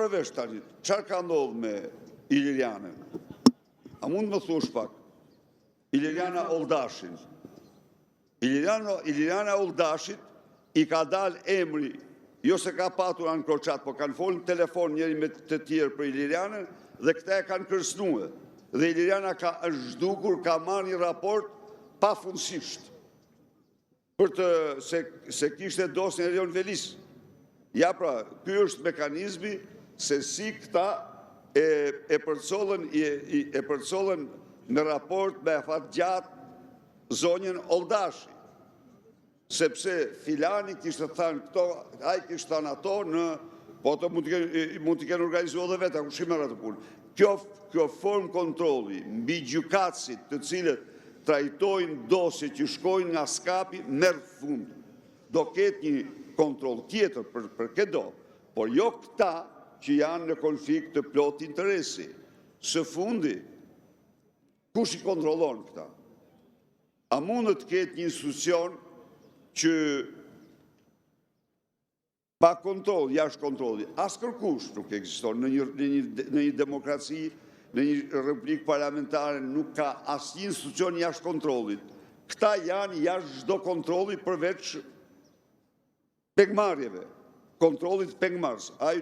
more vesh tani, çfarë ka ndodhur me Ilirianën? A mund të më thuash pak? Iliriana Olldashin. Iliriana, Iliriana Olldashit i ka dalë emri, jo se ka patur ankroçat, po kanë folur në telefon njëri me të tjerë për Ilirianën dhe këta e kanë kërcënuar. Dhe Iliriana ka është zhdukur, ka marrë një raport pafundësisht për të se, se kishte dosjen e Erion Velisë. Ja pra, ky është mekanizmi se si këta e, e përcollën e, e përcollën në raport me afat gjatë zonjën Olldashi. Sepse filani kishte thënë këto, ai kishte thënë ato në po ato mund të kenë mund të kenë organizuar edhe vetë, kush i merr atë punë. Kjo kjo formë kontrolli mbi gjykatësit të cilët trajtojnë dosje që shkojnë nga skapi merr fund. Do ketë një kontroll tjetër për për këdo, por jo këta që janë në konflikt të plot interesi. Së fundi, kush i kontrollon këta? A mundet të ketë një institucion që pa kontroll, jashtë kontrolli, as kërkush nuk ekziston në një, në një, në një demokraci, në një republikë parlamentare nuk ka asnjë institucion jashtë kontrollit. Këta janë jashtë çdo kontrolli përveç pengmarrjeve, kontrollit pengmarrës. Ai